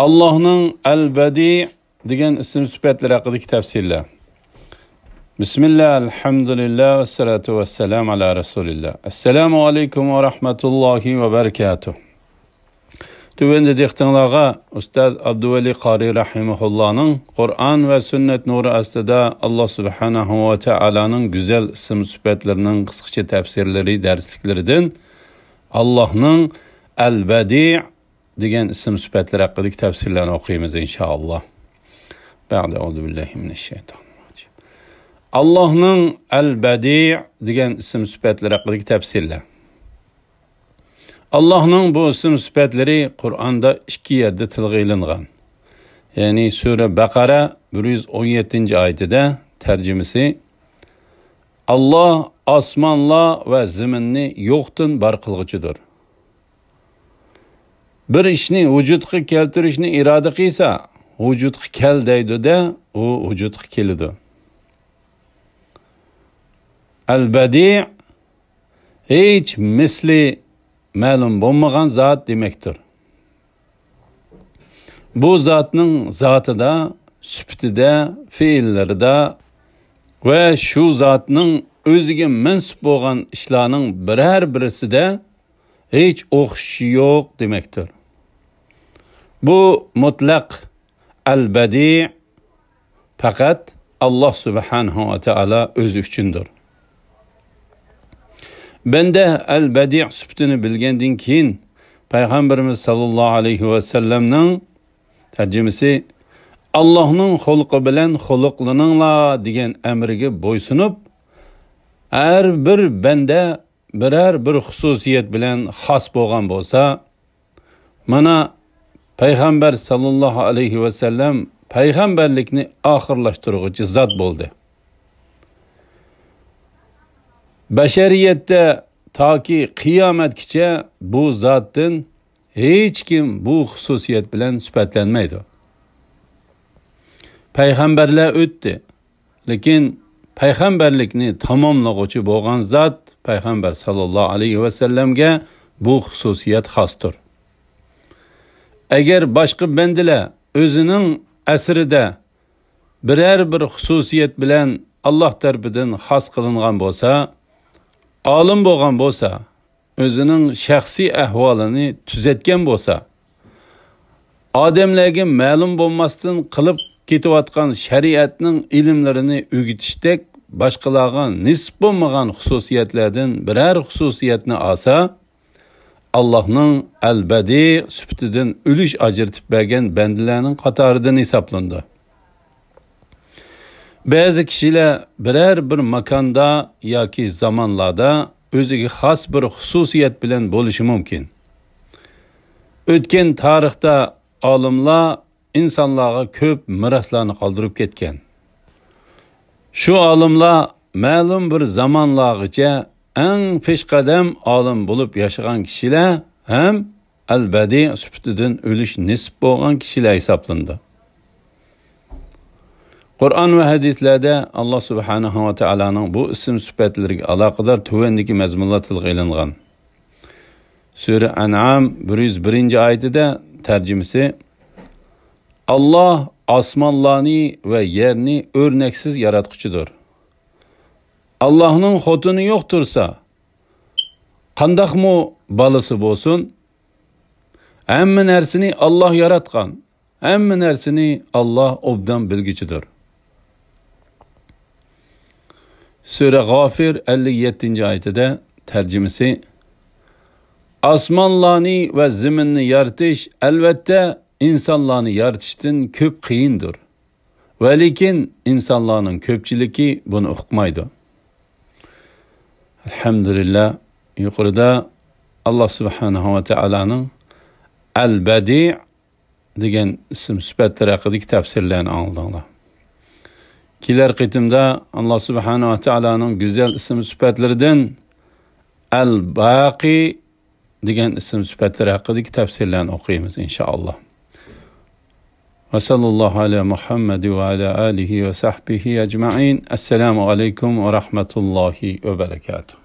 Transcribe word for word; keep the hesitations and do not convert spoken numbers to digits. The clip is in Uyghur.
ئاللاھنىڭ ئەل-بەدىئ دېگەن ئىسىم سۈپەتلىرى ھەققىدىكى تەپسىرلەر. بىسمىللا، ئەلھەمدۇلىللا، ۋەسسالاتۇ ۋەسسالامۇ ئالا رەسۇلىللا. ئەسسالامۇ ئەلەيكۇم ۋە رەھمەتۇللاھى ۋە بەرىكاتۇھ. تۆۋەندە دىققىتىڭلارغا ئۇستاز ئابدۇۋەلى قارى رەھىمەھۇللانىڭ قۇرئان ۋە سۈننەت نۇرى ئاستىدا ئاللا سۇبھانەھۇ ۋە تائالانىڭ گۈزەل ئىسىم سۈپەتلىرىنىڭ قىسقىچە تەپسىرلىرى دەرسلىكلىرىدىن ئاللاھنىڭ ئەل-بەدىئ دېگەن ئىسىم سۈپەتلىرى ھەققىدىكى تەپسىرلەرنى ئوقۇيمىز، ئىنشائاللا. بەئدە، ئەئۇزۇ بىللاھى مىنەششەيتانىررەجىم. ئاللاھنىڭ ئەل-بەدىئ دېگەن ئىسىم سۈپەتلىرى ھەققىدىكى تەپسىرلەر. ئاللاھنىڭ بۇ ئىسىم سۈپەتلىرى قۇرئاندا ئىككى يەردە تىلغا ئېلىنغان. يەنى سۈرە بەقەرە بىر يۈز ئون يەتتىنچى ئايىتىدە، تەرجىمىسى: «ئاللاھ ئاسمانلار ۋە زېمىننى يوقتىن بار قىلغۇچىدۇر.» بىر ئىشنى ۋۇجۇدقا كەلتۈرۈشنى ئىرادە قىلسا، «ۋۇجۇدقا كەل» دەيدۇ-دە، ئۇ ۋۇجۇدقا كېلىدۇ. ئەل-بەدىئ، ھېچ مىسلى مەلۇم بولمىغان زات دېمەكتۇر. بۇ زاتنىڭ زاتىدا، سۈپىتىدە، پېئىللىرىدا ۋە شۇ زاتنىڭ ئۆزىگە مەنسۇپ بولغان ئىشلارنىڭ بىرەر بىرسىدە ھېچ ئوخشىشى يوق دېمەكتۇر. بۇ مۇتلەق ئەل-بەدىئ پەقەت ئاللاھ سۇبھانەھۇ ۋە تائالا ئۆزى ئۈچۈندۇر. بەندە ئەل-بەدىئ سۈپىتىنى بىلگەندىن كېيىن، پەيغەمبىرىمىز ساللاللاھۇ ئەلەيھى ۋەسەللەمنىڭ تەرجىمىسى، «ئاللاھنىڭ خۇلقى بىلەن خۇلقلىنىڭلار» دېگەن ئەمرىگە بويسۇنۇپ، ھەر بىر بەندە بىرەر بىر خۇسۇسىيەت بىلەن خاس بولغان بولسا، مانا، پەيغەمبەر ساللاللاھۇ ئەلەيھى ۋەسەللەم پەيغەمبەرلىكنى ئاخىرلاشتۇرغۇچى زات بولدى. بەشەرىيەتتە تاكى قىيامەتكىچە بۇ زاتتىن ھېچكىم بۇ خۇسۇسىيەت بىلەن سۈپەتلەنمەيدۇ. پەيغەمبەرلەر ئۆتتى، لېكىن پەيغەمبەرلىكنى تاماملىغۇچى بولغان زات پەيغەمبەر ساللاللاھۇ ئەلەيھى ۋەسەللەمگە بۇ خۇسۇسىيەت خاستۇر. ئەگەر باشقا بەندىلەر ئۆزىنىڭ ئەسىرىدە بىرەر بىر خۇسۇسىيەت بىلەن ئاللاھ تەرىپىدىن خاس قىلىنغان بولسا، ئالىم بولغان بولسا، ئۆزىنىڭ شەخسىي ئەھۋالىنى تۈزەتكەن بولسا، ئادەملەرگە مەلۇم بولماستىن قىلىپ كېتىۋاتقان شەرىئەتنىڭ ئىلىملىرىنى ئۆگىتىشتەك باشقىلارغا نېسىپ بولمىغان خۇسۇسىيەتلەردىن بىرەر خۇسۇسىيەتنى ئالسا، ئاللاھنىڭ ئەل-بەدىئ سۈپىتىدىن ئۈلۈش ئاجرىتىپ بەرگەن بەندىلەرنىڭ قاتارىدىن ھېسابلىنىدۇ. بەزى كىشىلەر بىرەر بىر ماكاندا ياكى زامانلاردا ئۆزىگە خاس بىر خۇسۇسىيەت بىلەن بولۇشى مۇمكىن. ئۆتكەن تارىختا ئالىملار ئىنسانلارغا كۆپ مىراسلارنى قالدۇرۇپ كەتكەن. شۇ ئالىملار مەلۇم بىر زامانلارغىچە ئەڭ پېشقەدەم ئالىم بولۇپ ياشىغان كىشىلەر ھەم ئەل-بەدىئ سۈپىتىدىن ئۈلۈش نېسىپ بولغان كىشىلەر ھېسابلىنىدۇ. قۇرئان ۋە ھەدىسلەردە ئاللاھ سۇبھانەھۇ ۋە تائالانىڭ بۇ ئىسىم سۈپەتلىرىگە ئالاقىدار تۆۋەندىكى مەزمۇنلار تىلغا ئېلىنغان. سۈرە ئەنئام بىر يۈز بىرىنچى ئايىتىدە، تەرجىمىسى: «ئاللاھ ئاسمانلارنى ۋە يەرنى ئۆرنەكسىز ياراتقۇچىدۇر. ئاللاھنىڭ خوتۇنى يوق تۇرسا، قانداقمۇ بالىسى بولسۇن؟ ھەممە نەرسىنى ئاللاھ ياراتقان. ھەممە نەرسىنى ئاللاھ ئوبدان بىلگۈچىدۇر.» سۈرە غافىر ئەللىك يەتتىنچى ئايىتىدە، تەرجىمىسى: «ئاسمانلارنى ۋە زېمىننى يارىتىش، ئەلۋەتتە، ئىنسانلارنى يارىتىشتىن كۆپ قىيىندۇر. ۋەلىكىن ئىنسانلارنىڭ كۆپچىلىكى بۇنى ئۇقمايدۇ.» ئەلھەمدۇلىللا، يۇقىرىدا ئاللاھ سۇبھانەھۇ ۋە تائالانىڭ ئەل-بەدىئ دېگەن ئىسىم سۈپەتلىرى ھەققىدىكى تەپسىرلەرنى ئاڭلىدىڭلار. كېلەر قېتىمدا ئاللاھ سۇبھانەھۇ ۋە تائالانىڭ گۈزەل ئىسىم سۈپەتلىرىدىن ئەل-باقى دېگەن ئىسىم سۈپەتلىرى ھەققىدىكى تەپسىرلەرنى ئوقۇيمىز، ئىنشائاللا. ۋە ساللاللاھۇ ئەلا مۇھەممەد ۋە ئەلا ئالىھى ۋە سەھبىھى ئەجمەئىن. ئەسسالامۇ ئەلەيكۇم ۋە رەھمەتۇللاھى ۋە بەرەكاتۇھ.